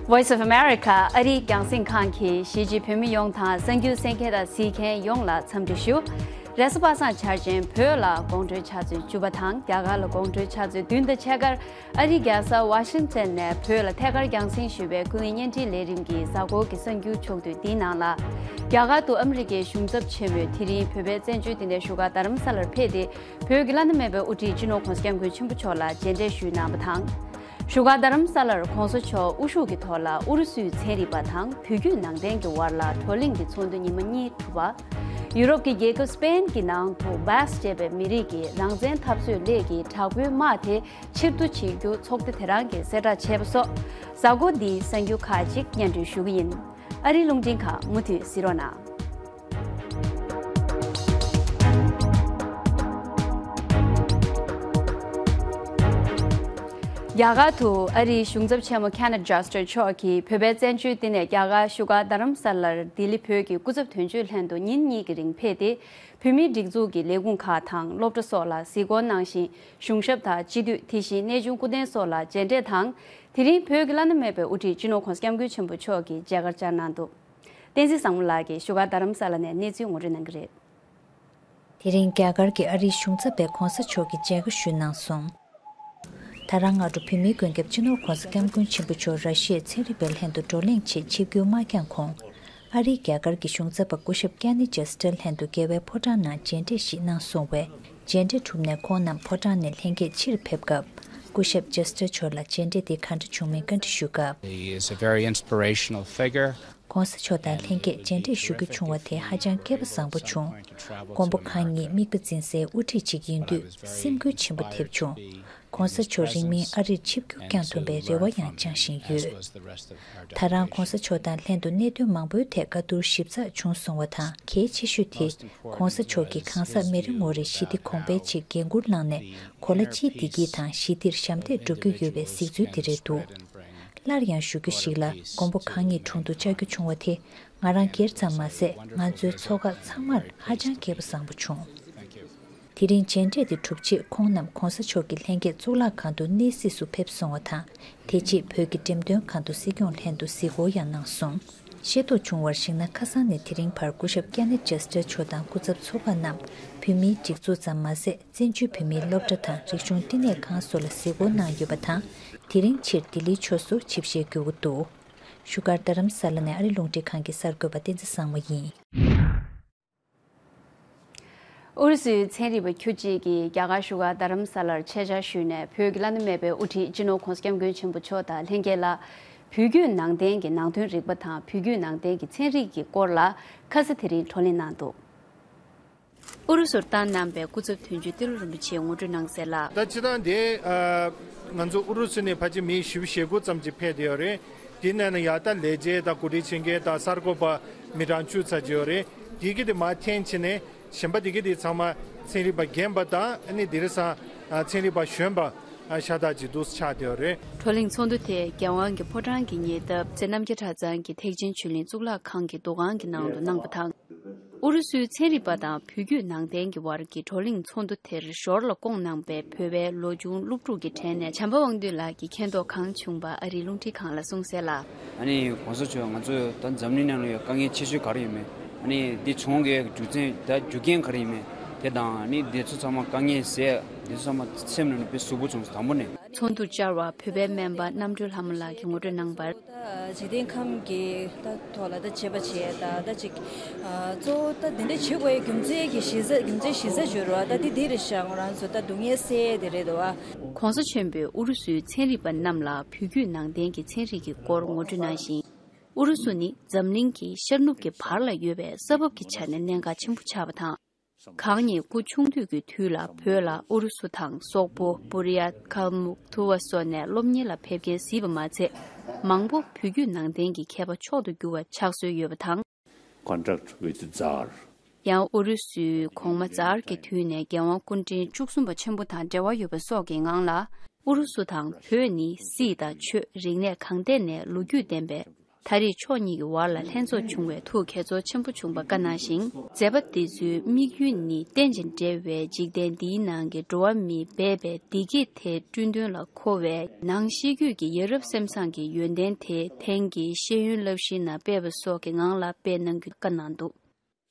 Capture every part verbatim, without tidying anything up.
Voice of America ཨ་རིའི་རྒྱང་སྲིང་ཁང་གིས་གཞིས་བྱེས་བོད་མི་ཡོངས་དང་གསར་འགྱུར་གསན་མཁན་དང་གཟིགས་མཁན་ཡོངས་ལ་འཚམས་འདྲི་ཞུ། རེས་གཟའ་པ་སངས་འཆར་ཅན་བོད་ལ་དགོང་དྲོའི་ཆུ་ཚོད་བཅུ་པ་དང་རྒྱ་གར་ལ་དགོང་དྲོའི་ཆུ་ཚོད་བདུན་དང་ཕྱེད་ཀར། ཨ་རིའི་རྒྱལ་ས་ཝ་ཤིང་ཊོན་ནས་བོད་ལ་ཐད་ཀར་རྒྱང་སྲིང་ཞུས་པའི་ཀུན་གླེང་བརྙན་འཕྲིན་ལས་རིམ་གྱི་གཟའ་འཁོར་གྱི་གསར་འགྱུར་ཕྱོགས་བསྡུས་འདིའི་ནང་ལ། རྒྱ་གར་དུ་ཨ་མི་རི་ཀའི་གཞུང་ཚབ་ཆེན་མོས་དེ་རིང་བོད་པའི་བཙན་བྱོལ་སྡེ་ནས་བཞུགས་སྒར་རྡ་རམ་ས་ལར་ཕེབས་ཏེ། བོད་ཀྱི་བླ་ན་མེད་པའི་དབུ་ཁྲིད་སྤྱི་ནོར་༧གོང་ས་༧སྐྱབས་མགོན་ཆེན་པོ་མཆོག་ལ་མཇལ་འཕྲད་ཞུས་གནང་བ་དང་། བཞུགས་སྒར་རྡ་རམ་ས་ལར་༧གོང་ས་མཆོག་དབུ་བཞུགས་ཀྱི་ཐོག་ལ་ཨུ་རུ་སུའི་ཚན་རིག་པ་དང་བོད་བརྒྱུད་ནང་བསྟན་གྱི་དབར་ལ་བགྲོ་གླེང་གི་ཚོགས་འདུ་ཉི་མ་གཉིས་གྲུབ་པ། ཡུ་རོབ་ཀྱི་རྒྱལ་ཁབ་སི་པེན་གྱི་ནང་དུ་བྷ་སི་ཅེས་པའི་མི་རིགས་ཀྱི་རང་བཙན་འཐབ་རྩོད་སླད་ཀྱི་དྲག་པོའི་དམག་དེ་ཕྱིར་བསྡུ་བྱེད་རྒྱུ་ཚོགས་སྡེ་དེ་རང་གིས་གསལ་བསྒྲགས་བྱས་པ་སོགས། གཟའ་འཁོར་འདིའི་གསར་འགྱུར་ཁག་ཅིག་སྙན་སྒྲོན་ཞུ་གི་ཡིན། ཨ་རིའི་རླུང་འཕྲིན་ཁང་མུ་མཐུད་གཟིགས་རོགས་གནང་། རྒྱ་གར་དུ་ཨ་རིའི་གཞུང་ཚབ་ཆེན་མོ་ཁེ་ནེཐ་ཇོ་སྟར་མཆོག་གིས་བོད་པའི་བཙན་བྱོལ་སྡེ་ནས་རྒྱ་གར་བཞུགས་སྒར་རྡ་རམ་ས་ལར་ལྡི་ལི་བོད་ཀྱི་སྐུ་ཚབ་དོན་གཅོད་ལྷན་དུ་ཉིན་གཉིས་ཀྱི་རིང་ཕེབས་ཏེ། བོད་མིའི་སྒྲིག་འཛུགས་ཀྱི་ལས་ཁུངས་ཁག་དང་སློབ་གྲྭ་སོགས་ལ་གཟིགས་སྐོར་གནང་ཞིང་། གཞུང་ཞབས་དང་སྤྱི་འཐུས་དེ་བཞིན་གནས་ཆུང་སྐུ་རྟེན་སོགས་ལ་མཇལ་འཕྲད་དང་། དེ་རིང་བོད་ཀྱི་བླ་ན་མེད་པའི་དབུ་ཁྲིད་སྤྱི་ནོར་༧གོང་ས་༧སྐྱབས་མགོན་ཆེན་པོ་མཆོག་གིས་མཇལ་ཁར་བཅར་གནང་འདུག་བསྟན་འཛིན་བཟང་མོ་ལགས་ཀྱིས་བཞུགས་སྒར་རྡ་རམ་ས་ལ་ནས་གནས་ཚུལ་ངོ་སྤྲོད་གནང་གི་རེད། དེ་རིང་རྒྱ་གར་གྱི་ཨ་རིའི་གཞུང་ཚབ་པས་༧གོང་ས་མཆོག་གི་མཇལ་ཁ་ཞུས་གནང་སོང་། ད་རང་སྔ་དྲོ་བོད་མིའི་མགོན་སྐྱབས་སྤྱི་ནོར་༧གོང་ས་༧སྐྱབས་མགོན་ཆེན་པོ་མཆོག་ར་ཤི་ཡའི་ཚན་རིག་པའི་ལྷན་དུ་བགྲོ་གླེང་ཆེད་ཆིབས་བསྒྱུར་མ་བསྐྱངས་གོང་། ཨ་རིའི་རྒྱ་གར་གྱི་གཞུང་ཚབ་པ་སྐུ་ཞབས་ཀེ་ནི་ཇེ་སི་ཊར་ལྷན་དུ་རྒྱལ་བའི་ཕོ་བྲང་ནང་མཇལ་འཕྲད་ཞིག་གནང་སོང་བས། མཇལ་འཕྲད་གྲུབ་ནས་ཁོང་རྣམས་ཕོ་བྲང་ནས་ལྷན་རྒྱས་ཕྱིར་ཕེབས་སྐབས། སྐུ་ཞབས་ཇེ་སི་ཊར་མཆོག་ལ་མཇལ་འཕྲད་དེ་ག་འདྲ་བྱུང་མིན་བཀའ་འདྲི་ཞུས་སྐབས། He is a very inspirational figure. ༸གོང་ས་མཆོག་དང་ལྷན་རྒྱས་མཇལ་འཕྲད་ཞུ་རྒྱུ་བྱུང་བ་དེ་ཧ་ཅང་སྐལ་པ་བཟང་པོ་བྱུང་། མགོན་པོ་གང་ཉིད་དམིགས་པ་འཛིན་སའི་དབུ་ཁྲིད་ཅིག་ཡིན་དུས་སེམས་འགུལ་ཆེན་པོ་ཐེབས་བྱུང་། ༸གོང་ས་མཆོག་རིང་མིན་ཨ་རིར་ཆིབས་བསྒྱུར་བསྐྱངས་ཐུབ་པའི་རེ་བ་ཡང་བཅངས་བཞིན་ཡོད། ད་རང་༸གོང་ས་མཆོག་དང་ལྷན་དུ་གནད་དོན་མང་པོའི་ཐད་བཀའ་བསྡུར་ཞིབ་ཚགས་བྱུང་སོང་བ་དང་། གལ་ཆེ་ཤོས་དེ་༸གོང་ས་མཆོག་གིས་གང་ཟག་མི་རེ་ངོ་རེར་ཞི་བདེ་གོང་འཕེལ་ཆེད་འགན་འཁུར་བླངས་ནས་གོ་ལ་གཅིག་བདེ་སྐྱིད་དང་ཞི་བདེར་ཞབས་འདེགས་སྒྲུབ་ཀྱི་ཡོད་པའི་གཟིགས་ཚུལ་དེ་རེད་འདུག་སླར་ཡང་ཞུ་རྒྱུ་ཞིག་ལ། མགོན་པོ་གང་ཉིད་དྲུང་དུ་བཅར་རྒྱུ་བྱུང་བ་དེ་ང་རང་སྒེར་ཙམ་མ་ཟད་ང་ཚོའི་ཚོགས་ཁག་ཚང་མར་ཧ་ཅང་སྐལ་པ་བཟང་པོ་བྱུང་། དེ་རིང་མཇལ་འཕྲད་དེ་གྲུབ་རྗེས་ཁོང་རྣམས་༸གོང་ས་མཆོག་གི་ལྷན་རྒྱས་གཙུག་ལག་ཁང་དུ་གནས་གཟིགས་སུ་ཕེབས་སོང་བ་དང་། དེ་རྗེས་བོད་ཀྱི་འགྲེམས་སྟོན་ཁང་དུ་སྲིད་སྐྱོང་ལྷན་དུ་གཟིགས་སྐོར་ཡང་གནང་སོང་། ཤེས་རྟོགས་བྱུང་བར་གཞིགས་ན། ཁ་སང་ནས་དེ་རིང་བར་སྐུ་ཞབས་ཀེ་ནེཐ་ཇེ་སི་ཊར་མཆོག་དང་སྐུ་ཚབ་ཚོགས་ཁག་རྣམས་བོད་མིའི་སྒྲིག་འཛུགས་ཙམ་མ་ཟད། བཙན་བྱོལ་བོད་མིའི་སློབ་གྲྭ་དང་རིག་གཞུང་བསྟི་གནས་ཁང་སོགས་ལ་གཟིགས་སྐོར་གནང་ཡོད་པ་དང་། དེ་རིང་ཕྱིར་ལྡི་ལིའི་ཕྱོགས་སུ་ཆིབས་ཞལ་བསྒྱུར་འགོ་འདུག་བཞུགས་སྒར་རྡ་རམ་ས་ལ་ནས་ཨ་རི་རླུང་འཕྲིན་ཁང་གི་གསར་འགོད་པ་བསྟན་འཛིན་བཟང་མོ་ཡིན། ཨུ་རུ་སུའི་ཚན་རིག་པ་ཁྱུ་གཅིག་གིས་རྒྱ་གར་བཞུགས་སྒར་རྡ་རམ་ས་ལར་ཆེད་བཅར་ཞུས་ནས། བོད་ཀྱི་བླ་ན་མེད་པའི་དབུ་ཁྲིད་སྤྱི་ནོར་༸གོང་ས་༸སྐྱབས་མགོན་ཆེན་པོ་མཆོག་དང་ལྷན་རྒྱས་ལ་བོད་བརྒྱུད་ནང་བསྟན་གྱི་ནང་དོན་རིག་པ་དང་། བོད་བརྒྱུད་ནང་བསྟན་གྱི་ཚན་རིག་གི་སྐོར་ལ་ཁ་ས་དེ་རིང་བགྲོ་གླེང་གནང་འདུག་ཨུ་རུ་སུར་བཏང་གནང་པའི་སྐུ་ཚབ་དོན་གཅོད་ཏི་ལོ་རིན་པོ་ཆེས་ངོ་སྤྲོད་གནང་གསལ་ལ། ད་སྤྱིར་བཏང་དེ་ཨ་ང་ཚོ་ཨུ་རུ་སུ་ནས་ཕལ་ཆེར་མི་བཞི་བཅུ་ཞེ་དགུ་ཙམ་ཅིག་ཕེབས་བསྡད་ཡོད་རེད། དེ་ནང་ནས་ཡར་ད་ལས་བྱེད་དང་གོ་སྒྲིག་བྱེད་མཁན་དང་གསར་འགོད་པ་མི་གྲངས་བཅུ་ཙམ་ཅིག་ཡོད་རེད། དེ་གི་དེ་མར་འཐེན་བྱས་ནས་གཞན་པ་དེ་གི་དེ་ཚང་མ་ཚན་རིག་པ་རྒན་པ་དང་། ཨ་ནི་དེང་སང་ཨ་ཚན་རིག་པ་གཞོན་པ་ཨ་ཤ་སྟག་ཅིག་འདུག་སེ་ཆགས་བསྡད་ཡོད་རེད། བགྲོ་གླེང་ཚོགས་འདུ་དེ་རྒྱལ་དབང་གི་ཕོ་བྲང་གི་ཉེ་འདབས་རྩེ་རྣམ་རྒྱལ་གྲྭ་ཚང་གི་ཐེག་ཆེན་ཆོས་གླིང་གཙུག་ལག་ཁང་གི་འདུ་ཁང་གི་ནང་དུ་གནང་བ་དང་། ཨུ་རུ་སུའི་ཚན་རིག་པ་དང་བོད་བརྒྱུད་ནང་བསྟན་གྱི་དབར་གྱི་བགྲོ་གླེང་ཚོགས་འདུ་དེར་ཞོར་ལ་བསྐོངས་གནང་པའི་བོད་པའི་ལོ་ཆུང་སློབ་ཕྲུག་གི་གྲས་ནས་བྱམས་པ་དབང་འདུས་ལགས་ཀྱིས་མཁྱེན་རྟོགས་གང་བྱུང་པ་ཨ་རིའི་རླུང་འཕྲིན་ཁང་ལ་གསུངས་གསལ་ལ། ཨ་ནི་༸གོང་ས་མཆོག་ང་ཚོ་ད་འཛམ་གླིང་ནང་ལ་ཡོད་དཀའ་ངལ་ཆེ་ཤོས་ག་རེ་ཡོད་མེད། ཨ་ནི་འདི་བྱུང་གི་རྒྱུ་མཚན་ད་རྒྱུ་རྐྱེན་ག་རེ་ཡིན་མེད། དེ་དང་ཨ་ནི་འདི་ཚོ་ཚང་མ་དཀའ་ངལ་སེལ་འདི་ཚོ་ཚང་མ་སེམས་ནང་ནས་དཔེ་ཟུག་པོ་བྱུང་སོང་དང་པོ་ནས། ཚོགས་འདུར་བཅར་བ་བོད་པའི་སྨན་པ་རྣམ་གྲོལ་ལྷ་མོ་ལགས་ཀྱིས་ངོ་སྤྲོད་གནང་བར། འཇིག་རྟེན་ཁམས་ཀྱི་ད་ཐོག་ལ་ད་བྱེད་པ་བྱེད་ད་ད་ཅིག་གཙོ་བོ་ད་དེ་འདྲ་བྱེད་དགོས་ཡའི་རྒྱུ་མཚན་གྱི་གཞི་རྩ་རྒྱུ་མཚན་གཞི་རྩ་བརྗོད་རོགས། ད་དེ་འདི་རེད་ཤག་ང་རང་ཚོ་ད་སྡུག་བསྔལ་སེལ་དེ་རེད་དོ། ༸གོང་ས་ཆེན་པོས་ཨུ་རུ་སུའི་ཚན་རིག་པ་རྣམས་ལ་བོད་བརྒྱུད་ནང་བསྟན་གྱི་ཚན་རིག་གི་སྐོར་ངོ་སྤྲོད་གནང་ཞིང་། ཨུ་རུ་སུ་ནི་འཛམ་གླིང་གི་ཤར་ནུབ་ཀྱི་བར་ལ་ཡོད་པའི་ས་བབ་ཀྱི་ཆ་ནས་གནད་འགག་ཆེན་པོ་ཆགས་པ་དང་། གང་ཉིད་སྐུ་ཆུང་དུས་ཀྱི་དུས་ལ་བོད་ལ་ཨུ་རུ་སུ་དང་སོག་པོ། བུར་ཡ། ཁལ་མུག་ཐུ་བ་སོགས་ནས་སློབ་གཉེར་ལ་ཕེབས་མཁན་གཟིགས་པ་མ་ཚད། མང་པོ་བོད་བརྒྱུད་ནང་བསྟན་གྱི་མཁས་པ་མཆོག་ཏུ་གྱུར་བ་ཕྱག་སྲོལ་ཡོད་པ་དང་། Contact with Tsar. ཡང་ཨུ་རུ་སུའི་གོང་མ་ཛར་གྱི་དུས་ནས་རྒྱལ་དབང་སྐུ་ཕྲེང་བཅུ་གསུམ་པ་ཆེན་པོ་དང་འབྲེལ་བ་ཡོད་པ་སོགས་ཀྱི་ངང་ལ། ཨུ་རུ་སུ་དང་བོད་ནི་སྲིད་དང་ཆོས་རིག་གནས་གང་ཐད་ནས་ལོ་རྒྱུས་ལྡན་པའི་ ད་རེས་ཕྱོགས་གཉིས་ཀྱི་བར་ལ་ལྷན་ཚོགས་བྱུང་བའི་ཐུགས་དགྱེས་ཚོར་ཆེན་པོ་བྱུང་བ་བཀའ་གནང་ཞིང་། མཛད་པ་འདི་ཚོའི་དམིགས་ཡུལ་ནི་རྟེན་ཅིང་འབྲེལ་བའི་འཇིག་རྟེན་འདིའི་ནང་གི་འགྲོ་བ་མིས་འབད་པའི་བདེ་སྐྱིད་དེ་བསྐྲུན་དོན་ལ་མཁོ་བའི་ནང་གཤིས་རྒྱུད་ཀྱི་ཡ་རབས་སེམས་བཟང་གི་ཡོན་ཏན་དེ་དེང་གི་ཤེས་ཡོན་བསླབ་གཞིའི་ནང་སྤེལ་བ་སོགས་ཀྱི་ངང་ལ་སྤེལ་གནང་རྒྱུ་བཀའ་གནང་འདུག།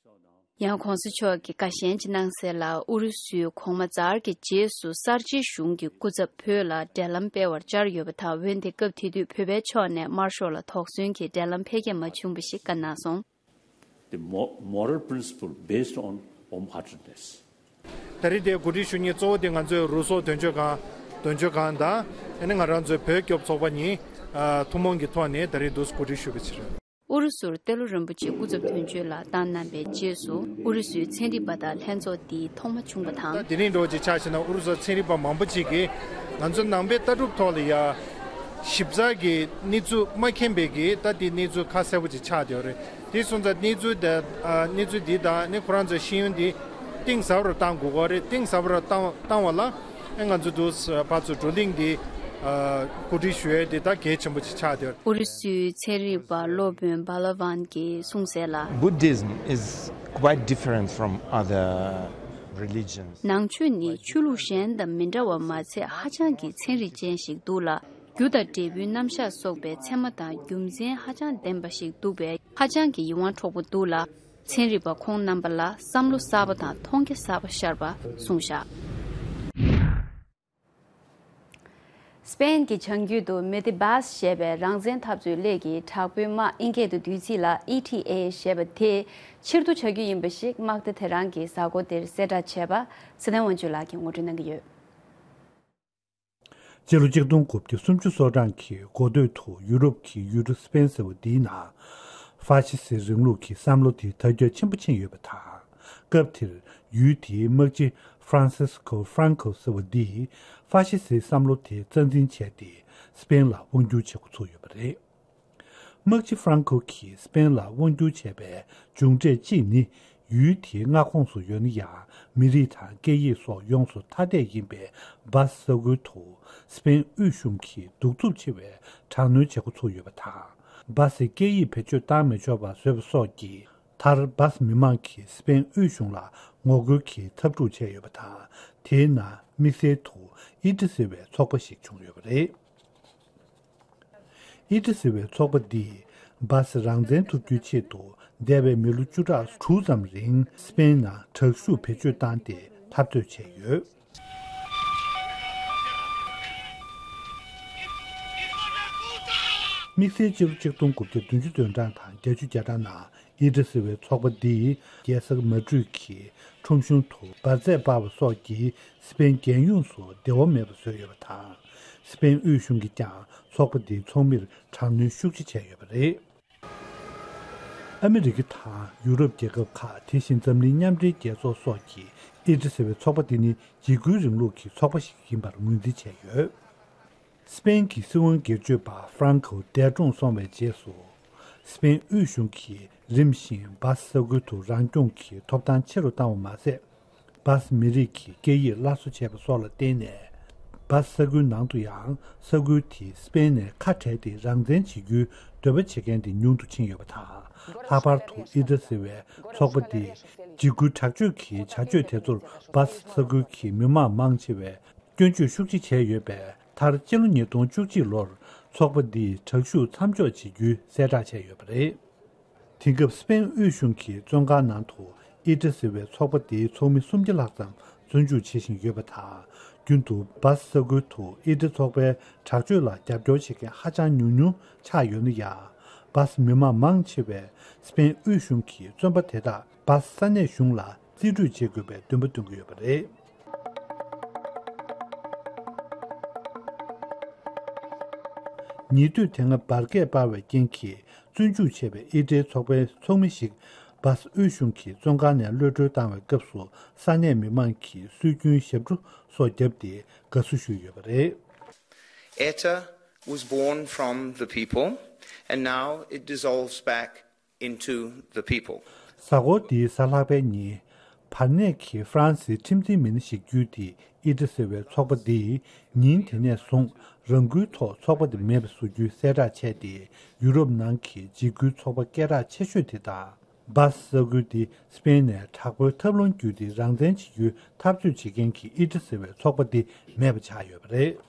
ཡང་གོང་ས་མཆོག་གིས་བཀའ་གཞན་ཅིག་གནང་གསལ་ལ། ཨུ་རུ་སུས་གོང་མ་ཛར་གྱི་རྗེས་སུ་གསར་བརྗེའི་གཞུང་གི་སྐུ་ཚབ་བོད་ལ་འབྲེལ་ལམ་སྤེལ་བར་བཅར་ཡོད་པ་དང་། འོན་ཏེ་སྐབས་དེ་དུས་བོད་པའི་ཕྱོགས་ནས་དམར་ཤོག་ལ་དོགས་ཟོན་གྱི་འབྲེལ་ལམ་འཕེལ་རྒྱས་མ་བྱུང་བ་ཞིག་བཀའ་གནང་སོང་། The mo- moral principle based on warm-heartedness. ད་རེས་དེ་གོ་སྒྲིག་ཞུ་མཁན་གཙོ་བོ་དེ་ང་ཚོའི་རུ་སོག་དོན་གཅོད་ཁང་། དོན་གཅོད་ཁང་དང་ཨ་ནི་ང་རང་ཚོའི་བོད་སྐྱོབ་ཚོགས་པ་གཉིས་ཨ་ཐུན་མོང་གི་ཐོག་ནས་ད་རེས་འདུག་གོ་སྒྲིག་ཞུས་པ་ཕྱིར། ཨུ་རུ་སུར་ཏེ་ལོ་རིན་པོ་ཆེ་སྐུ་ཚབ་དོན་གཅོད་ལ་བཏང་གནང་བའི་རྗེས་སུ། ཨུ་རུ་སུའི་ཚན་རིག་པ་དང་ལྷན་ཚོགས་འདི་ཐོག་མ་བྱུང་བ་དང་། ད་དེ་རིང་འདྲ་བོ་ཅིག་ཆགས་ཕྱིན་ན། ཨུ་རུ་སུ་ཚན་རིག་པ་མང་པོ་ཅིག་གིས་ང་ཚོ་ནང་པའི་ལྟ་གྲུབ་ཐོག་ལ་ཡ་ཞིབ་ཚགས་ཀྱི་གནས་ཚུལ་མ་མཁྱེན་པའི་གི་ད་དེ་གནས་ཚུལ་ཁ་གསལ་པོ་ཅིག་ཆགས་བསྡད་ཡོད་རེད། དེ་སོང་ཙང་གནས་ཚུལ་དེ་ཨ་གནས་ཚུལ་འདི་དང་ནི་ཁོ་རང་ཚོའི་ཤེས་ཡོན་འདི་གཏིང་ཟབ་རུ་བཏང་དགོས་ཀྱི་རེད། གཏིང་ཟབ་རུ་བཏང་བཏང་བ་ལ་ཨེ་ང་ཚོ་འདུག་ཕར་ཚུར་བགྲོ་གླེང་འདི་ཨ་གོ་སྒྲིག་ཞུ་ཡས་འདི་ད་གལ་ཆེན་པོ་ཅིག་ཆགས་བསྡད་ཡོད་རེད། ཨུ་རུ་སུའི་ཚན་རིག་པ་སློབ་དཔོན་བྷ་ལ་ཝན་གྱིས་གསུངས་གསལ་ལ། Buddhism is quite different from other religions. ནང་ཆོས་ནི་ཆོས་ལུགས་གཞན་དང་མི་འདྲ་བ་མ་ཚད་ཧ་ཅང་གི་ཚན་རིག་ཅན་ཞིག་འདུག་ལ། རྒྱུ་དང་འབྲས་བུའི་རྣམ་གཞག་སོགས་པའི་ཚད་མ་དང་རྒྱུ་མཚན་ཧ་ཅང་ལྡན་པ་ཞིག་འདུག་པས་ཧ་ཅང་གི་ཡིད་དབང་འཕྲོག་པོ་འདུག་ལ། ཚན་རིག་པ་ཁོང་རྣམ་པ་ལ་བསམ་བློ་གསར་པ་དང་མཐོང་རྒྱ་གསར་པ་ཤར་བ་གསུངས་བཞག། སྤེན་གྱི་བྱང་རྒྱུད་དུ་མེ་ཏི་བཱས་ཞེས་པའི་རང་བཙན་འཐབ་རྩོད་གླེང་གི་དྲག་པོའི་དམག་ཨིན་སྐད་དུ་བསྡུས་ཚིག་ལ་ཨི་ཐི་ཨེ་ཞེས་པ་དེ་ཕྱིར་བསྡུ་བྱ་རྒྱུ་ཡིན་པ་ཞིག་དམག་སྡེ་དེ་རང་གིས་གཟའ་འཁོར་འདིར་གསལ་བསྒྲགས་བྱས་པ་ཚེ་བརྟན་དབང་ཕྱུག་ལགས་ཀྱིས་ངོ་སྤྲོད་གནང་གི་ཡོད། སྤྱི་ལོ་ཆིག་སྟོང་དགུ་བརྒྱ་སུམ་ཅུ་སོ་གྲངས་ཀྱི་འགོ་སྟོད་དུ་ཡུ་རོབ་ཀྱི་ཡུལ་གྲུ་སྤེན་ཟེར་བ་འདིའི་ནང་ཧྥ་ཤི་སི་རིང་ལུགས་ཀྱི་བསམ་བློ་དེ་དར་ཁྱབ་ཆེན་པོ་ཕྱིན་ཡོད་པ་དང་། སྐབས་དེར་ཡུལ་དེའི་དམག་སྤྱི་ཧྥ་རན་སིས་ཀོ་ཧྥ་རན་ཀོ་ཟེར་བ་འདིས་ཧྥ་ཤི་སིའི་བསམ་བློ་དེ་རྩ་འཛིན་བྱས་ཏེ་སྤེན་ལ་དབང་བསྒྱུར་བྱེད་འགོ་ཚུགས་ཡོད་པ་རེད། དམག་སྤྱི་ཧྥ་རན་ཀོ་གིས་སྤེན་ལ་དབང་བསྒྱུར་བྱས་པའི་མཇུག་འབྲས་གཅིག་ནི། ཡུལ་དེའི་མངའ་ཁོངས་སུ་ཡོད་ན་ཡང་མི་རིགས་དང་སྐད་ཡིག་སོགས་ཡོངས་སུ་ཐ་དད་ཡིན་པའི་སྦ་སི་ས་ཁུལ་དུ་སྤེན་དབུས་གཞུང་གིས་གདུག་རྩུབ་ཆེ་བའི་དྲག་གནོན་བྱེད་འགོ་ཚུགས་ཡོད་པ་དང་། སྦ་སི་སྐད་ཡིག་བེད་སྤྱོད་བཏང་མི་ཆོག་པ་བཟོས་པ་སོགས་ཀྱིས་མཐར་སྦ་སི་མི་མང་གིས་སྤེན་དབུས་གཞུང་ལ་ངོ་རྒོལ་གྱི་འཐབ་འཁྲུག་བྱས་ཡོད་པ་དང་། དེའི་ནང་དམིགས་བསལ་དུ་ཨི་ཏི་ཟེར་བའི་ཚོགས་པ་ཞིག་བྱུང་ཡོད་པ་རེད། ཨི་ཏི་ཟེར་བའི་ཚོགས་པ་འདིས་སྦ་སི་རང་བཙན་ཐོབ་རྒྱུའི་ཆེད་དུ་འདས་པའི་མི་ལོ་བཅུ་ཕྲག་དྲུག་ཙམ་རིང་སྤེན་ནང་དྲག་ཤུགས་བེད་སྤྱོད་བཏང་སྟེ་འཐབ་རྩོད་བྱས་ཡོད། དམིགས་བསལ་སྤྱི་ལོ་ཆིག་སྟོང་དགུ་བརྒྱ་བདུན་ཅུ་དོན་གྲངས་དང་བརྒྱད་ཅུ་གྱ་གྲངས་ནང་ཨི་ཏི་ཟེར་བའི་ཚོགས་པ་འདིས་རྒྱལ་ས་མ་ཌྲིད་ཀྱི་ཁྲོམ་གཞུང་དུ་འབར་རྫས་སྤར་བ་སོགས་ཀྱིས་སྤེན་རྒྱལ་ཡོངས་སུ་བདེ་བ་མེད་པ་བཟོས་ཡོད་པ་དང་། སྤེན་དབུས་གཞུང་གིས་ཀྱང་ཚོགས་པ་འདིའི་ཚོགས་མིར་དྲག་གནོན་ཤུགས་ཆེ་བྱས་ཡོད་པ་རེད། ཨ་མི་རི་ཀ་དང་ཡུ་རོབ་རྒྱལ་ཁབ་ཁག་དེ་བཞིན་འཛམ་གླིང་མཉམ་འབྲེལ་རྒྱལ་ཚོགས་སོགས་ཀྱིས་ཨི་ཏི་ཟེར་བའི་ཚོགས་པ་འདི་ནི་འཇིགས་སྐུལ་རིང་ལུགས་ཀྱི་ཚོགས་པ་ཞིག་ཡིན་པར་ངོས་འཛིན་བྱས་ཡོད། སྤེན་གྱི་སྲིད་དབང་སྒེར་གཅོད་པ་ཧྥ་རན་ཀོ་འདས་གྲོངས་སོང་བའི་རྗེས་སུ། སྤེན་དབུས་གཞུང་གིས་རིམ་བཞིན་སྦ་སི་ས་ཁུལ་དུ་རང་སྐྱོང་གི་ཐོབ་ཐང་ཆེ་རུ་བཏང་བ་མ་ཟད། སྦ་སི་མི་རིགས་ཀྱི་སྐད་ཡིག་སླར་གསོ་བྱས་པ་སོགས་ལ་བརྟེན་ནས། སྦ་སི་ས་ཁུལ་ནང་དུ་ཡང་ས་ཁུལ་དེ་སྤེན་ནས་ཁ་བྲལ་ཏེ་རང་བཙན་བྱེད་རྒྱུའི་འདོད་པ་བྱེད་མཁན་དེ་ཉུང་དུ་ཕྱིན་ཡོད་པ་དང་། ལྷག་པར་དུ་ཨི་ཏི་ཟེར་བའི་ཚོགས་པ་འདིས་འཇིགས་སྐུལ་དྲག་སྤྱོད་ཀྱི་བྱ་སྤྱོད་དེ་ཚོར་སྦ་སི་ས་ཁུལ་གྱི་མི་མང་མང་ཆེ་བས་སྐྱོན་བརྗོད་ཤུགས་ཆེ་བྱས་ཡོད་པས། མཐར་སྤྱི་ལོ་ཉིས་སྟོང་བཅུ་གཅིག་ལོར་ཚོགས་པ་འདིས་དྲག་ཤུགས་མཚམས་འཇོག་བྱེད་རྒྱུའི་གསལ་བསྒྲགས་བྱས་ཡོད་པ་རེད། དེང་སྐབས་སྤེན་དབུས་གཞུང་གི་བཙོན་ཁང་ནང་དུ་ཨི་ཏི་ཟེར་བའི་ཚོགས་པ་འདིའི་ཚོགས་མི་སུམ་བརྒྱ་ལྷག་ཙམ་བཙོན་འཇུག་བྱེད་བཞིན་ཡོད་པ་དང་། རྒྱུན་དུ་སྦ་སི་ས་ཁུལ་དུ་ཨི་ཏི་ཚོགས་པའི་དྲག་སྤྱོད་ལ་རྒྱབ་སྐྱོར་བྱེད་མཁན་ཧ་ཅང་ཉུང་ཉུང་ཆགས་ཡོད་ན་ཡང་། སྦ་སི་མི་མང་མང་ཆེ་བས་སྤེན་དབུས་གཞུང་གི་བཙོན་པ་དེ་དག་སྦ་སི་ས་གནས་གཞུང་ལ་རྩིས་སྤྲོད་བྱེད་དགོས་པའི་འདུན་པ་འདོན་གྱི་ཡོད་པ་རེད། ཉེ་དུས་དེ་སྔ་འབར་གས་སྤར་བའི་རྐྱེན་གྱིས་བཙོན་འཇུག་བྱས་པའི་ཨི་ཏིའི་ཚོགས་པའི་ཚོགས་མི་ཞིག་སྦ་སི་དབུས་གཞུང་གིས་བཙོན་ཁང་ནས་གློད་གྲོལ་བཏང་བའི་སྐབས་སུ་ས་གནས་མི་མང་གིས་སྲོལ་རྒྱུན་ཞབས་བྲོ་སོགས་བརྒྱབ་སྟེ་དགའ་བསུ་ཞུས་ཡོད་པ་རེད། ETA was born from the people, and now it dissolves back into the people. གཟའ་འཁོར་འདིའི་གཟའ་ལྷག་པའི་ཉིན། བར་གནས་ཀྱི་ཧྥ་རན་སིའི་ཁྲིམས་འཛིན་མི་སྣ་ཞིག་བརྒྱུད་དེ་ཨི་ཏི་ཟེར་བའི་ཚོགས་པ་འདིས་ཉིན་དེ་ནས་བཟུང་རང་འགུལ་ཐོག་ཚོགས་པ་འདི་མེད་པ་བཟོ་རྒྱུའི་གསལ་བསྒྲགས་བྱས་ཏེ། ཡུ་རོབ་ནང་གི་འཇིགས་སྐུལ་ཚོགས་པ་སྐད་གྲགས་ཆེ་ཤོས་དེ་དང་། སྦ་སི་ས་ཁུལ་འདི་སི་པེན་ནས་དྲག་པོའི་ཐབས་ལམ་བརྒྱུད་དེ་རང་བཙན་བྱེད་རྒྱུའི་འཐབ་རྩོད་བྱེད་མཁན་གྱི་ཨི་ཏི་ཟེར་བའི་ཚོགས་པ་འདི་མེད་པ་ཆགས་ཡོད་པ་རེད།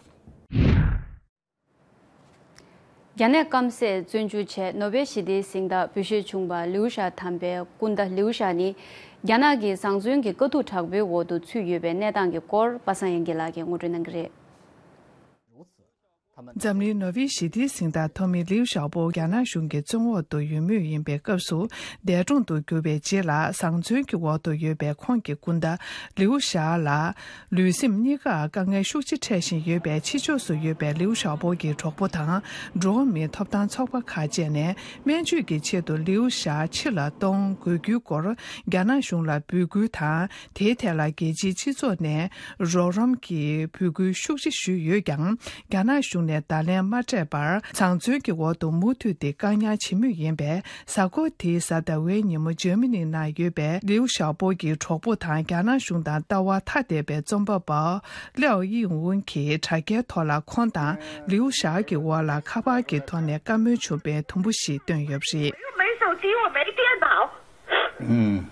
རྒྱ་ནད་སྐམ་སས་བཙོན་འཇུག་བྱས་ནོ་བེལ་ཞི་བདེའི་གཟེངས་རྟགས་འབུལ་བཞེས་བྱུང་བ་ལིའུ་ཞའོ་དམ་པའི་སྐུ་ཟླ་ལིའུ་ཞའོ་ནི། རྒྱ་ནག་གི་བཟང་བཙོན་གྱི་དཀའ་སྡུག་དྲག་པོའི་འོག་ཏུ་ཚུད་ཡོད་པའི་གནས་སྟངས་ཀྱི་སྐོར་པ་སངས་དབྱངས་སྐྱིད་ལགས་ཀྱིས་ངོ་སྤྲོད་གནང་གི་རེད། འཛམ་གླིང་ནོ་བེལ་ཞི་བདེའི་གཟེངས་རྟགས་ཐོབ་མི་ལིའུ་ཞའོ་པོ་རྒྱ་ནག་གཞུང་གི་བཙོན་འོག་ཏུ་ཡོད་མུས་ཡིན་པའི་སྐབས་སུ། འདས་གྲོངས་སུ་གྱུར་པའི་རྗེས་ལ་བཟང་བཙོན་གྱི་འོག་ཏུ་ཡོད་པའི་ཁོང་གི་སྐུ་ཟླ་ལིའུ་ཞའོ་ལ། ལུས་སེམས་གཉིས་ཀར་དཀའ་ངལ་ཤུགས་ཆེ་འཕྲད་བཞིན་ཡོད་པའི་ཕྱི་ཕྱོགས་སུ་ཡོད་པའི་ལིའུ་ཞའོ་པོ་གི་གྲོགས་པོ་དང་འགྲོ་བ་མིའི་ཐོབ་ཐང་ཚོགས་པ་ཁག་བཅས་ནས། སྨན་བཅོས་ཀྱི་ཆེད་དུ་ལིའུ་ཞའོ་ཕྱི་ལ་གཏོང་དགོས་རྒྱུའི་སྐོར་རྒྱ་ནག་གཞུང་ལ་འབོད་སྐུལ་དང་། དེའི་ཐད་ལ་རྒྱལ་སྤྱིའི་སྤྱི་ཚོགས་ནས་རོགས་རམ་གྱི་འབོད་སྐུལ་ཤུགས་ཆེ་ཞུས་ཡོད་ཀྱང་། རྒྱ་ནག་གཞུང་ནས་བརྡ་ལན་མ་སྤྲད་པར། བཟང་བཙོན་གྱི་འོག་ཏུ་མུ་མཐུད་དེ་བཀག་ཉར་བྱེད་མུས་ཡིན་པས། གཟའ་འཁོར་དེའི་གཟའ་ཟླ་བའི་ཉིན་མོ་འཇར་མ་ནི་ནང་ཡོད་པའི་ལིའུ་ཞའོ་པོ་གི་གྲོགས་པོ་དང་། རྒྱ་ནག་གཞུང་དང་ལྟ་བ་ཐ་དད་པའི་རྩོམ་པ་པོ་ལེའོ་དབྱིང་ཝུན་གྱིས་དྲ་རྒྱའི་ཐོག་ལ་ཁོང་དང་ལིའུ་ཞའོ་གི་འོག་ལ་ཁ་པར་གྱི་ཐོག་ནས་བཀའ་མོལ་བྱུང་བའི་དུམ་བུ་ཞིག་བཏོན་ཡོད་པ་རེད། 没手机，我没电脑。 嗯，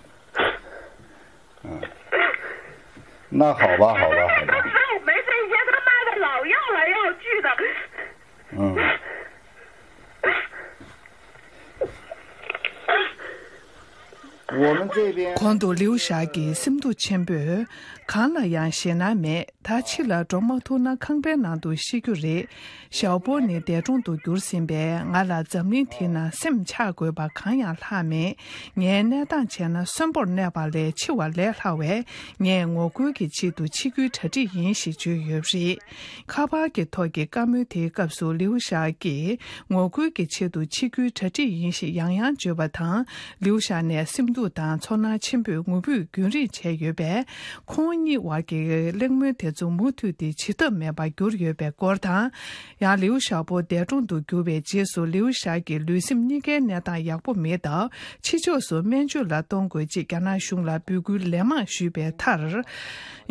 嗯，那好吧，好吧，好吧。我没这些他妈的老要来要去的。嗯，我们这边 གོང་དུ་ལིའུ་ཞའོ་གིས་སེམས་སྡུག་ཆེན་པོས། གང་ལ་ཡང་ཞེད་སྣང་མེད། ད་ཕྱི་ལ་འགྲོ་མ་ཐུབ་ན་ཁང་པའི་ནང་དུ་ཤི་རྒྱུ་རེད། ཞའོ་པོ་ནི་འདས་གྲོངས་སུ་གྱུར་ཟིན་པས། ང་ལ་འཛམ་གླིང་འདི་ན་སེམས་ཆགས་དགོས་པ་གང་ཡང་ལྷག་མེད། ངའི་གནས་སྟངས་བྱས་ན་གསོན་པོར་གནས་པ་ལས་འཆི་བ་ལས་སླ་བས། ངས་ངོ་རྒོལ་གྱི་ཆེད་དུ་འཆི་རྒྱུའི་གྲ་སྒྲིག་ཡིན་ཞེས་བརྗོད་ཡོད་པ་རེད། ཁ་པར་གྱི་ཐོག་གི་བཀའ་མོལ་དེའི་སྐབས་སུ་ལིའུ་ཞའོ་གིས་ངོ་རྒོལ་གྱི་ཆེད་དུ་འཆི་རྒྱུའི་གྲ་སྒྲིག་ཡིན་ཞེས་ཡང་ཡང་བརྗོད་པ་དང་། ལིའུ་ཞའོ་ནས་སེམས་སྡུག་དང་ཚོར་སྣང་ཆེན་པོས་ངུ་འབོད་རྒྱུན་རིང་བྱས་ཡོད་པས། ཁོང་གཉིས་བར་གྱི་གླེང་མོལ་དེ་ཚོ་མུ་མཐུད་དེ་བྱེད་ཐབས་མེད་པར་གྱུར་ཡོད་པའི་སྐོར་དང་། ཡང་ལིའུ་ཞའོ་པོ་འདས་གྲོངས་སུ་གྱུར་བའི་རྗེས་སུ་ལིའུ་ཞའོ་གི་ལུས་སེམས་གཉིས་ཀའི་གནས་སྟངས་ཡག་པོ་མེད་སྟབས། ཕྱི་ཕྱོགས་སུ་སྨན་བཅོས་ལ་གཏོང་དགོས་ཅེས་རྒྱ་ནག་གཞུང་ལ་འབོད་སྐུལ་ལན་མང་ཞུས་པའི་མཐར།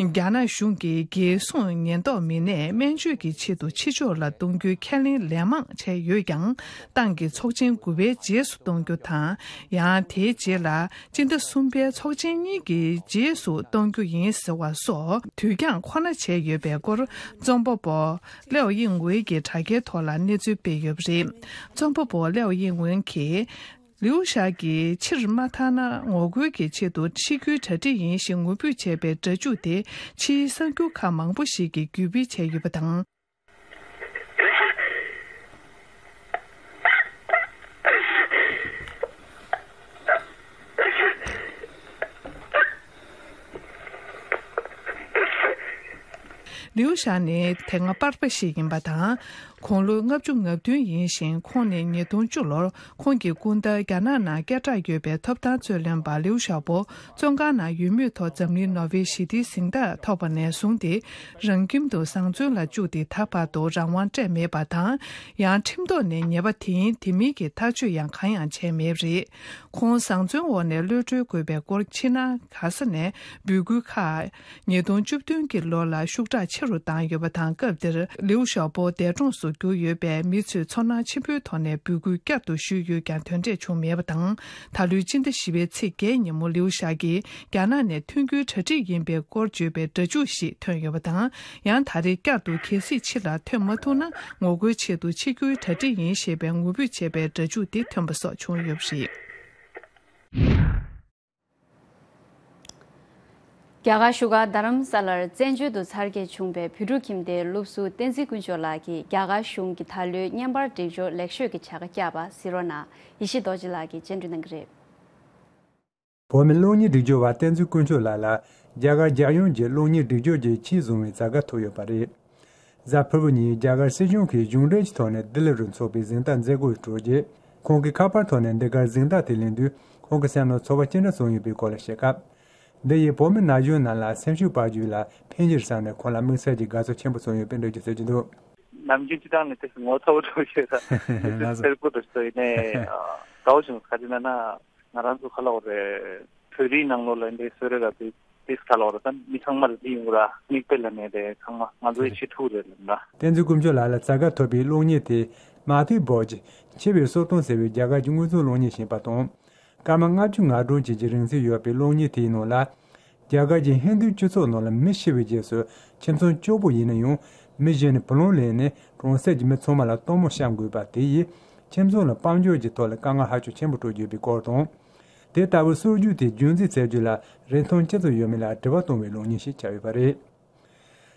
རྒྱ་ནག་གཞུང་གིས་རྒྱལ་སྲུང་ཉེན་རྟོག་མི་སྣས་སྨན་བཅོས་ཀྱི་ཆེད་དུ་ཕྱི་ཕྱོགས་ལ་གཏོང་རྒྱུའི་ཁས་ལེན་ལན་མང་བྱས་ཡོད་ཀྱང་། ཏང་གི་ཚོགས་ཆེན་དགུ་པའི་རྗེས་སུ་གཏོང་རྒྱུ་དང་། ཡང་དེའི་རྗེས་ལ་སྤྱི་ཟླ་གསུམ་པའི་ཚོགས་ཆེན་གཉིས་ཀྱི་རྗེས་སུ་གཏོང་རྒྱུ་ཡིན་ཟེར་བ་སོགས་དུས་འགྱངས་ཁོ་ན་བྱས་ཡོད་པའི་སྐོར་རྩོམ་པ་པོ་ལེའོ་དབྱིང་ཝུའེ་ཡིས་དྲ་རྒྱའི་ཐོག་ལ་གནས་ཚུལ་སྤེལ་ཡོད་པ་རེད། རྩོམ་པ་པོ་ལེའོ་དབྱིང་ཝུའེ་གིས། ལིའུ་ཞའོ་གིས་ཕྱིར་མ་ཐར་ན་ངོ་རྒོལ་གྱི་ཆེད་དུ་འཆི་རྒྱུའི་གྲ་སྒྲིག་ཡིན་ཞེས་ངུ་འབོད་བྱས་པའི་སྒྲ་འཇུག་དེ་ཕྱིའི་གསར་འགྱུར་ཁག་མང་པོ་ཞིག་གིས་བརྒྱུད་སྤེལ་བྱས་ཡོད་པ་དང་། ལིའུ་ཞའོ་ནི་དེ་སྔ་པར་པ་ཞིག་ཡིན་པ་དང་། དགུང་ལོ་ལྔ་བཅུ་ང་བདུན་ཡིན་ཞིང་། ཁོང་ནི་ཉིས་སྟོང་བཅུ་ལོར་ཁོང་གི་སྐུ་ཟླ་རྒྱ་ནག་ནང་སྐད་གྲགས་ཡོད་པའི་ཐོབ་ཐང་རྩོད་ལེན་པ་ལིའུ་ཞའོ་པོ་བཙོན་ཁང་ནང་ཡོད་མུས་ཐོག་འཛམ་གླིང་ནོ་བེལ་ཞི་བདེའི་གཟེངས་རྟགས་ཐོབ་པ་ནས་བཟུང་སྟེ། རང་ཁྱིམ་དུ་བཟང་བཙོན་ལ་བཅུག་སྟེ་ད་བར་དུ་རང་དབང་སྤྲད་མེད་པ་དང་། ཡང་ཁྲིམས་ཐོག་ནས་ཉེས་པ་དེ་ཡིན་དེ་མིན་གྱི་ཐག་གཅོད་ཡང་གང་ཡང་བྱས་མེད་པ་རེད། ཁོང་བཟང་བཙོན་འོག་ནས་གློད་གྲོལ་དགོས་པའི་སྐོར་ཕྱི་ནང་ག་ས་ནས་འབོད་སྐུལ་ཁག་ཉིས་སྟོང་བཅུ་བདུན་གྱི་ལོ་ལ་ཤུགས་དྲག་ཆེ་རུ་བཏང་ཡོད་པ་དང་། སྐབས་དེར་ལིའུ་ཞའོ་པོ་འདས་གྲོངས་སུ་གྱུར་ཡོད་པས། མི་ཚོས་ཚོར་སྣང་ཆེན་པོའི་ཐོག་ནས་འབོད་སྐུལ་བསྐྱར་དུ་ཞུས་ཡོད་ཀྱང་དོན་འབྲས་བྱུང་མེད་པ་དང་། ད་ལོའི་སྤྱི་ཟླ་བཞི་པའི་ཚེས་བརྒྱད་ཉིན་མོ་ལིའུ་ཞའོ་གིས་རྒྱ་ནག་ནས་ཐོན་རྒྱུའི་གྲ་སྒྲིག་ཡིན་པའི་སྐོར་བརྗོད་པའི་སྒྲ་འཇུག་ཞིག་ཐོན་ཡོད་པ་དང་། ཡང་ད་རེས་བསྐྱར་དུ་གལ་སྲིད་ཕྱི་ལ་ཐོན་མ་ཐུབ་ན། ངོ་རྒོལ་ཆེད་དུ་འཆི་རྒྱུའི་གྲ་སྒྲིག་ཡིན་ཞེས་པའི་ངུ་འབོད་བྱས་པའི་སྒྲ་འཇུག་དེ་ཐོན་པ་སོགས་བྱུང་ཡོད་པ་རེད། རྒྱ་གར་བཞུགས་སྒར་རྡ་རམ་ས་ལར་བཙན་བྱོལ་དུ་འཚར་སྐྱེས་བྱུང་བའི་བོད་ཕྲུག་ཁྱིམ་སྡེའི་སློབ་ཟུར་བསྟན་འཛིན་དཀོན་མཆོག་ལགས་ཀྱིས་རྒྱ་གར་གཞུང་གིས་ད་ལོའི་བརྙན་པར་སྒྲིག་སྦྱོར་ལེགས་ཤོས་ཀྱི་བྱ་དགའ་བསྐྱངས་པ་གཟིགས་རོགས་གནང་། ཡེ་ཤེས་རྡོ་རྗེ་ལགས་ཀྱིས་སྤྱན་འབུལ་གནང་གི་རེད། བོད་མི་གློག་བརྙན་སྒྲིག་སྦྱོར་བ་བསྟན་འཛིན་དཀོན་མཆོག་ལགས་ལ་རྒྱ་གར་རྒྱལ་ཡོངས་ཀྱི་གློག་བརྙན་སྒྲིག་སྦྱོར་གྱི་ཆེད་བཟུང་བའི་བྱ་དགའ་ཐོབ་ཡོད་པ་རེད། གཟའ་ཕུར་བུ་ཉིན་རྒྱ་གར་སྲིད་གཞུང་གིས་གཞུང་འབྲེལ་གྱི་ཐོག་ནས་ལྡི་ལི་རུ་འཚོགས་པའི་གཟེངས་རྟགས་མཛད་སྒོའི་གྲོས་རྗེས། ཁོང་གིས་ཁ་པར་ཐོག་ནས་འདི་གར་གཟེངས་རྟགས་དེ་ལེན་དུས། ཁོང་གི་སེམས་ནང་ཚོར་བ་ཅི་འདྲ་བྱུང་ཡོད་པའི་སྐོར་ལ་བཤད་སྐབས། འདི་ཡིས་བོད་མི་ན་གཞོན་རྣམས་ལ་སེམས་ཤུགས་སྤར་རྒྱུ་ལ་ཕན་གྱི་རེད་བསམ་ནས། ཁོང་ལ་དམིགས་བསལ་གྱི་དགའ་ཚོར་ཆེན་པོ་བྱུང་ཡོད་པའི་འགྲེལ་བརྗོད་བྱེད་ཀྱི་འདུག། ནམ་རྒྱུན་སྤྱི་བཏང་ནས་དེ་ངོ་ཚ་བོ་འགྲོ་ཤེས་ད། ལགས་སོ། སེར་པོ་འགྲོ་ཤེས་ཡིན་ནའི། དགའ་བོ་བྱུང་། ག་རེ་ན་ན་ང་རང་ཚོ་ཁ་ལག་རེད། བོད་རིགས་ནང་ལོགས་ལ་འདི་གསོལ་རས་ར་དེ་དེ་ག་ལོག་ར་ད་མི་ཚང་མར་འདི་ཡོང་ར་མིག་དཔེ་ལ་ནས་དེ་ཚང་མ་ང་ཚོའི་ཆེད་ཐུག་རེད་ལ་ན། བསྟན་འཛིན་དཀོན་མཆོག་ལགས་ལ་བྱ་དགའ་ཐོབ་པའི་གློག་བརྙན་དེ་མ་ཐུའི་བོ་ཇི་འཆི་བའི་སོ་སྟོན་ཟེར་བའི་རྒྱ་གར་གྱི་དངོས་མཚོན་གློག་བརྙན་ཞིག་ཡིན་པ་དང་། སྐར་མ་ལྔ་བཅུ་ང་གྲངས་ཅན་གྱི་རིང་ཚད་ཡོད་པའི་གློག་བརྙན་དེའི་ནང་ལ། རྒྱ་གར་གྱི་ཧིན་རྡུའི་སྤྱི་ཚོགས་ནང་ལ་མི་ཤི་བའི་རྗེས་སུ་ཁྱིམ་ཚང་སྐྱོ་པོ་ཡིན་ན་ཡང་མི་གཞན་ནས་བུ་ལོན་ལེན་ནས་གྲོང་གསེབ་ཀྱི་མི་ཚང་མ་ལ་སྟོན་མོ་བཤམས་དགོས་པ་དེ་ཡིས་ཁྱིམ་ཚང་ལ་དཔལ་འབྱོར་གྱི་ཐོག་ལ་དཀའ་ངལ་ཧ་ཅང་ཆེན་པོ་སྤྲོད་ཀྱི་ཡོད་པའི་སྐོར་དང་། དེ་ལྟ་བུའི་སྲོལ་རྒྱུན་དེ་རྒྱུན་འཛིན་བྱེད་རྒྱུ་ལ་རིན་ཐང་ཅི་ཙམ་ཡོད་མེད་ལ་དྲི་བ་བཏང་བའི་གློག་བརྙན་ཞིག་ཆགས་ཡོད་པ་རེད།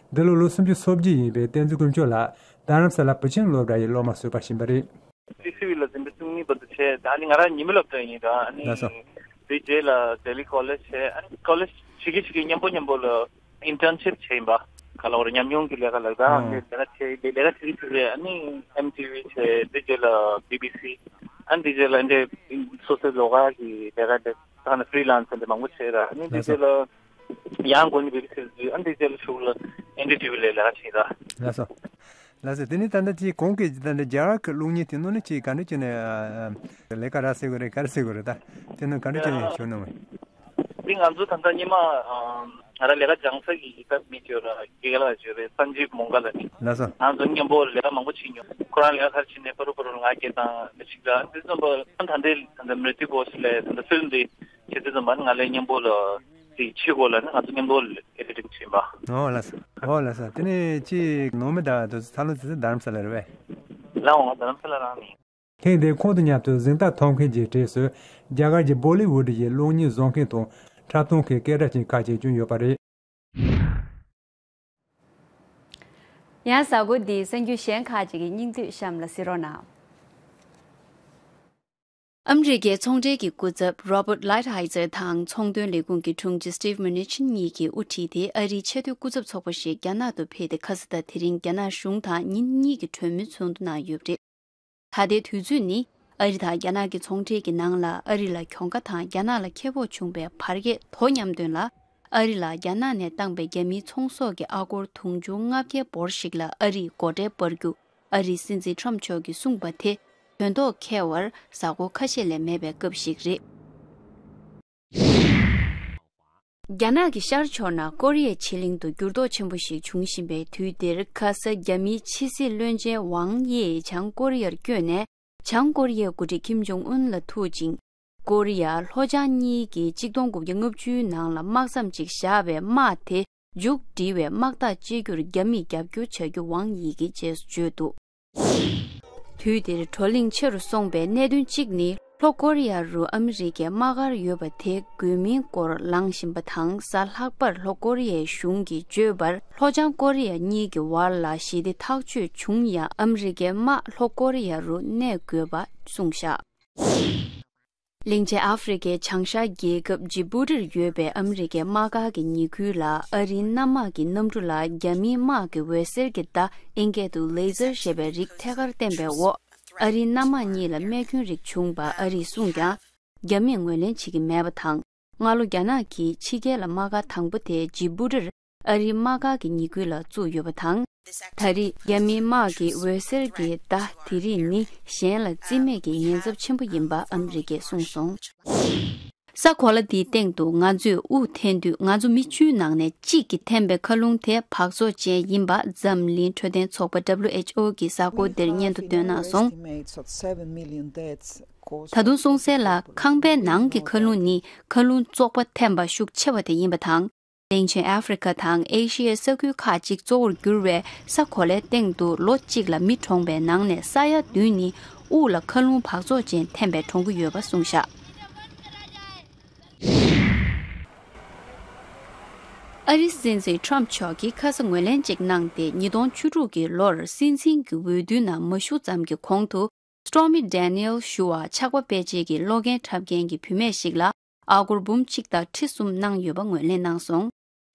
འདི་ལོ་ལོ་སུམ་ཅུ་སོ་བརྒྱད་ཡིན་པའི་བསྟན་འཛིན་དཀོན་མཆོག་ལགས་རྡ་རམ་ས་ལ་བུ་ཆེན་སློབ་གྲྭ་ཡི་སློབ་མ་ཟུར་པ་ཞིག་ཡིན་པ་རེད། ཊི་སི་ཝི་ལ་འཛིན་གྲྭ་བཅུ་གཉིས་བར་དུ་བྱས། ད་ནི་ང་རང་ཉི་མ་སློབ་གྲྭ་ཡིན་ར། ཨ་ནི་ལགས་སོ། དེ་རྗེས་ལ་ལྡི་ལི་ཀོ་ལེཇ་བྱས། ཨ་ནི་ཀོ་ལེཇ་བྱེད་ཀྱི་བྱེད་ཀྱི་མཉམ་པོ་མཉམ་པོ་ལ་ཨིན་ཊརན་ཤིབ་བྱས་ཡིན་པ། ག་ལ་བར་ཉམས་མྱོང་གི་ལས་ཀ་ལ་ད་ཨ་ནི་ལས་ཀ་བྱས། ལས་ཀ་བྱེད་ཀྱི་བྱེད་ཀྱི་རེད། ཨ་ནི་ཨེམ་ཊི་ཝི་བྱས། དེ་རྗེས་ལ་བི་བི་སི། ཨ་ནི་དེ་རྗེས་ལ་འདི་སོ་སོའི་ལོགས་ཀ་གི་ལས་ཀ་དེ་ད་ནི་ཕི་རི་ལན་སི་འདི་མང་པོ་བྱས་ར། ཨ་ནི་དེ་རྗེས་ལ་ཡང་སྒོ་ནས་བི་བི་སི་ལ་འཛུལ། ཨ་ནི་དེ་རྗེས་ལ་གཞུག་ལ་ཨེན་ཌི་ཊི་ཝི་ལ་ལས་ཀ་བྱས་ར། ལགས་སོ། ལགས་སོ། དེ་ནས་ད་ལྟ་ཅིག་གོང་གི་ད་ལྟ་རྒྱ་གར་གྱི་གློག་བརྙན་དེ་ནང་ནས་ཅིག་ག་འདྲ་བྱས་ནས་ཨ་ལས་ཀ་རག་ཟེར་དགོས་རེད། ག་རེ་ཟེར་དགོས་རེད། ད་དེ་ནང་ག་འདྲ་བྱས་ནས་ཞུགས་གནང་བས། འདི་ང་ཚོ་ད་ལྟ་སྔོན་མ་ང་རང་ལས་ཀ་སྦྱང་ས་གི་ད་མི་ཅོ་ར་རྒན་ལགས་ཅོ་རེད། སན་ཇིབ་མོང་ག་ལ་ནི། ལགས་སོ། ང་ཚོ་མཉམ་པོ་ལས་ཀ་མང་པོ་བྱེད་མྱོང་། ཁོ་རང་ལས་ཀ་ག་རེ་བྱེད་ནས་པ་རུ་པ་རུ་ང་སྐད་བཏང་མི་ཞིག་ལ་འདི་ཙམ་པ་ད་ལྟའི་ད་ལྟ་མི་རི་ཏི་བོ་སི་ལས་ད་ལྟ་ཕིལམ་འདི་བྱེད་དུས་ཙམ་པ་ང་ལས་མཉམ་པོ་ལ་དེ་ཕྱི་གོ་ལ་ནི་ང་ཚོ་མཉམ་པོ་ཨེ་ཌི་ཊིང་བྱེད་པ། ཨོ་ལགས་སོ། ཨོ་ལགས་སོ། དེ་ནས་ཅིག་ནང་མི་དང་དུ་ཚ་ལོ་ཙི་ཙི་རྡ་རམ་ས་ལ་རེད་པས། ལགས་འོང་། རྡ་རམ་ས་ལ་རང་ནི། ཐེངས་འདིའི་ཁོང་དང་མཉམ་དུ་གཟེངས་རྟགས་ཐོབ་མཁན་གྱི་གྲས་སུ་རྒྱ་གར་གྱི་བོ་ལི་ཝུད་ཀྱི་གློག་བརྙན་བཟོ་མཁན་དང་འཁྲབ་སྟོན་མཁན་སྐད་གྲགས་ཅན་ཁག་ཅིག་ཀྱང་ཡོད་པ་རེད། ཡང་གཟའ་འཁོར་འདིའི་གསར་འགྱུར་གཞན་ཁག་ཅིག་གི་སྙིང་བསྡུས་གཤམ་ལ་གཟིགས་རོགས་གནང་། ཨ་མི་རི་ཀའི་ཚོང་འབྲེལ་གྱི་སྐུ་ཚབ་Robert Lighthizer་དང་ཚོང་དོན་ལས་ཁུངས་ཀྱི་དྲུང་ཆེ་Steve Mnuchin་གཉིས་ཀྱིས་དབུ་ཁྲིད་དེ་ཨ་རིའི་ཆེས་མཐོའི་སྐུ་ཚབ་ཚོགས་པ་ཞིག་རྒྱ་ནག་ཏུ་ཕེབས་ཏེ། ཁ་ས་ད་དེ་རིང་རྒྱ་ནག་གཞུང་དང་ཉིན་གཉིས་ཀྱི་གྲོས་མོལ་ཚོགས་འདུ་གནང་ཡོད་པ་རེད། ད་ལྟའི་དུས་ཚོད་ནི་ཨ་རི་དང་རྒྱ་ནག་གི་ཚོང་འབྲེལ་གྱི་ནང་ལ་ཨ་རི་ལ་གྱོང་ཁ་དང་རྒྱ་ནག་ལ་ཁེ་སྤོགས་བྱུང་བའི་བར་ཁྱད་དོ་མཉམ་དོན་ལ། ཨ་རི་ལ་རྒྱ་ནག་ནས་བཏང་པའི་རྒྱ་མིའི་ཚོང་ཟོག་གི་ཨ་སྒོར་དུང་ཕྱུར་ལྔ་བརྒྱའི་འབོར་ཞིག་ལ་ཨ་རིས་སྒོ་ཁྲལ་སྤར་རྒྱུ། ཨ་རིའི་སྲིད་འཛིན་ཊམ་མཆོག་གིས་གསུངས་པ་དེ་དོན་ཐོག་འཁེལ་བར་གཟའ་འཁོར་ཁ་ཤས་ལས་མེད་པའི་སྐབས་ཤིག་རེད། རྒྱ་ནག་གི་ཤར་ཕྱོགས་ནང་ཀོ་རི་ཡའི་ཕྱེད་གླིང་དུ་འགྱུར་ལྡོག་ཆེན་པོ་ཞིག་འབྱུང་བཞིན་པའི་དུས་འདིར། ཁ་ས་རྒྱ་མིའི་ཕྱི་སྲིད་བློན་ཆེན་ཝང་དབྱི་བྱང་ཀོ་རི་ཡར་བསྐྱོད་ནས། བྱང་ཀོ་རི་ཡའི་འགོ་ཁྲིད་ཀིམ་ཇོང་ཨུན་ལ་ཐུག་ཅིང་། ཀོ་རི་ཡ་ལྷོ་བྱང་གཉིས་ཀྱིས་གཅིག་སྟོང་དགུ་བརྒྱ་ལྔ་བཅུའི་ནང་ལ་དམག་མཚམས་ཅིག་བཞག་པའི་དམག་དེ་མཇུག་སྒྲིལ་བའི་དམག་རྟགས་བཅད་རྒྱུར་རྒྱ་མིས་རྒྱབ་སྐྱོར་བྱ་རྒྱུ་ཝང་དབྱི་གིས་རྗེས་སུ་བརྗོད་འདུག། དུས་འདིར་བགྲོ་གླེང་ཆེ་རུ་སོང་པའི་གནད་དོན་གཅིག་ནི། ལྷོ་ཀོ་རི་ཡ་རུ་ཨ་མི་རི་ཀའི་དམག་སྒར་ཡོད་པ་དེ་དགོས་མིན་སྐོར་ལངས་བཞིན་པ་དང་། གཟའ་ལྷག་པར་ལྷོ་ཀོ་རི་ཡའི་གཞུང་གིས་བརྗོད་པར། ལྷོ་བྱང་ཀོ་རི་ཡ་གཉིས་ཀྱི་བར་ལ་ཞི་བདེ་ཐག་གཅོད་བྱུང་ཡང་། ཨ་མི་རི་ཀའི་དམག་ལྷོ་ཀོ་རི་ཡ་རུ་གནས་དགོས་པ་གསུངས་བཞག། གླིང་ཆེན་ཨ་ཧྥེ་རི་ཁའི་བྱང་ཤར་རྒྱལ་ཁབ་ཇི་བུ་ཏིར་ཡོད་པའི་ཨ་མི་རི་ཀའི་དམག་སྒར་གྱི་ཉེ་ཁུལ་ལ་ཨ་རིའི་གནམ་དམག་གི་གནམ་གྲུ་ལ་རྒྱ་མིའི་དམག་གི་འོད་ཟེར་གྱི་བརྡ། ཨིན་སྐད་དུ་ལེ་ཟར་ཞེས་པའི་རིགས་ཐད་ཀར་བསྟན་པའི་འོག། ཨ་རིའི་གནམ་དམག་གཉིས་ལ་རྨས་སྐྱོན་རིགས་བྱུང་བ་ཨ་རིས་གསུངས་ཀྱང་། རྒྱ་མིས་ངོས་ལེན་བྱེད་ཀྱི་མེད་པ་དང་། སྔ་ལོ་རྒྱ་ནག་གིས་ཕྱི་རྒྱལ་ལ་དམག་སྒར་དང་པོ་དེ་ཇི་བུ་ཏིར་ཨ་རིའི་དམག་སྒར་གྱི་ཉེ་ཁུལ་ལ་བཙུགས་ཡོད་པ་དང་། ད་རེས་རྒྱ་མིའི་དམག་གི་འོད་ཟེར་གྱི་བརྡ་དེ་རིགས་ནི་གཞན་ལ་རྩིས་མེད་ཀྱི་ཉེན་ཚབས་ཆེན་པོ་ཡིན་པ་ཨ་མི་རི་ཀས་གསུངས་སོང་། ས་གོ་ལ་འདིའི་སྟེང་དུ་ང་ཚོས་དབུགས་འཐེན་དུས། ང་ཚོ་མི་བཅུའི་ནང་ནས་གཅིག་གིས་འཐེན་པའི་མཁའ་རླུང་དེ་འབག་བཙོག་ཅན་ཡིན་པ་འཛམ་གླིང་འཕྲོད་བསྟེན་ཚོགས་པ་W H O གིས་གཟའ་འཁོར་འདིར་སྙན་ཐོ་བཏོན་གནང་སོང་། ད་དུང་གསུངས་གསལ་ལ། ཁང་པའི་ནང་གི་མཁའ་རླུང་ནི་མཁའ་རླུང་བཙོག་པ་འཐེན་པ་ཤུགས་ཆེ་བ་དེ་ཡིན་པ་དང་། གླིང་ཆེན་ཨ་ཧྥེ་རི་ཁ་དང་ཨེ་ཤི་ཡའི་ས་ཁུལ་ཁག་ཅིག་གཙོ་བོར་གྱུར་བའི་ས་གོ་ལའི་སྟེང་དུ་ལོ་གཅིག་ལ་མི་གྲོངས་པའི་ནང་ནས་ས་ཡ་བདུན་ནི་དབུགས་ལ་མཁའ་རླུང་འབག་བཙོག་ཅན་འཐེན་པས་གྲོངས་ཀྱི་ཡོད་པ་གསུངས་བཞག། ཨ་རིའི་སྲིད་འཛིན་ཊམ་མཆོག་གིས་ཁ་ས་ངོས་ལེན་ཅིག་གནང་སྟེ། ཉིས་སྟོང་བཅུ་དྲུག་གི་ལོར་སྲིད་འཛིན་གྱི་འོས་བསྡུའི་ནང་མ་ཞུགས་ཙམ་གྱི་གོང་དུ། Stormy Daniels ཞུ་བ་ཆགས་པ་སྤེལ་བྱེད་ཀྱི་གློག་འགེལ་འཁྲབ་མཁན་གྱི་བུད་མེད་ཞིག་ལ་ཨ་སྒོར་འབུམ་གཅིག་དང་ཁྲི་གསུམ་གནང་ཡོད་པ་ངོས་ལེན་གནང་སོང་།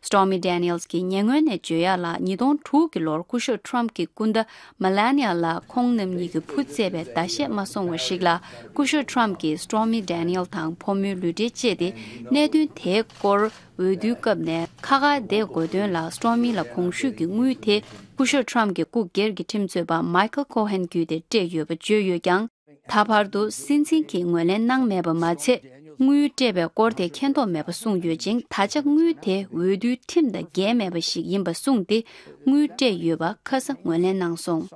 Stormy Daniels གྱིས་ཉེ་སྔོན་ནས་བརྗོད་ཡག་ལ། ཉིས་སྟོང་དྲུག་གི་ལོར་སྐུ་ཞབས་Trump གྱི་སྐུ་ཟླ་Melania ལ་ཁོང་རྣམ་གཉིས་ཀྱིས་བུ་བཙས་པའི་ཟླ་ཤས་མ་སོང་བ་ཞིག་ལ། སྐུ་ཞབས་Trump གྱིས་Stormy Daniels དང་ཕོ་མོའི་ལུས་འབྲེལ་བཅད་དེ། གནད་དོན་དེའི་སྐོར་འོས་བསྡུའི་སྐབས་ནས་ཁ་ཁ་བརྡས་དགོས་དོན་ལ། Stormy ལ་གོང་ཞུས་ཀྱི་དངུལ་དེ་སྐུ་ཞབས་Trump གྱི་སྐུ་སྒེར་གྱི་ཁྲིམས་རྩོད་པ་Michael Cohen བརྒྱུད་དེ་སྤྲད་ཡོད་པ་བརྗོད་ཡོད་ཀྱང་། ད་བར་དུ་སྲིད་འཛིན་གྱིས་ངོས་ལེན་གནང་མེད་པ་མ་ཚད། དངུལ་སྤྲད་པའི་སྐོར་དེ་མཁྱེན་རྟོགས་མེད་པ་གསུངས་ཡོད་ཅིང་། ད་ཆ་དངུལ་དེ་འོས་བསྡུའི་ཁྲིམས་དང་འགལ་མེད་པ་ཞིག་ཡིན་པ་གསུངས་ཏེ། དངུལ་སྤྲད་ཡོད་པ་ཁ་ས་ངོས་ལེན་གནང་སོང་།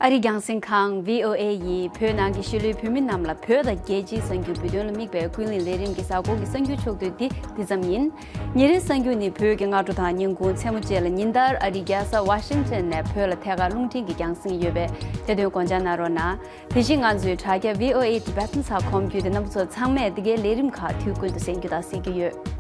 ཨ་རིའི་རྒྱང་སྲིང་ཁང་བྷི་ཨོ་ཨེ་ཡིས་བོད་ནང་གི་གཞིས་ལུས་བོད་མི་རྣམས་ལ་བོད་དང་རྒྱལ་སྤྱིའི་གསར་འགྱུར་འབུལ་སྟོན་ལ་དམིགས་པའི་ཀུན་གླེང་ལས་རིམ་གྱི་གཟའ་འཁོར་གྱི་གསར་འགྱུར་ཕྱོགས་བསྡུས་འདི་འདི་ཙམ་ཡིན། ཉིན་རེའི་གསར་འགྱུར་ནི་བོད་ཀྱི་སྔ་དྲོ་དང་ཉིན་གུང་མཚན་མོ་བཅས་ལ་ཉིན་ལྟར་ཨ་རིའི་རྒྱལ་ས་ཝ་ཤིང་ཊོན་ནས་བོད་ལ་ཐད་ཀར་རླུང་འཕྲིན་གྱིས་རྒྱང་སྲིང་ཡོད་པས། དེ་དོན་དགོངས་འཇགས་གནང་རོགས་གནང་། དེ་བཞིན་ང་ཚོའི་དྲ་རྒྱ་བྷི་ཨོ་ཨེ་ཊི་བེ་ཊོན་ཚ་ཁོམ་བརྒྱུད་དེ་རྣམ་པ་ཚོ་ཚང་མས་འདི་གའི་ལས་རིམ་ཁག་དུས་ཀུན་ཏུ་གསན་རྒྱུ་དང་གཟིགས་རྒྱུ་ཡོད།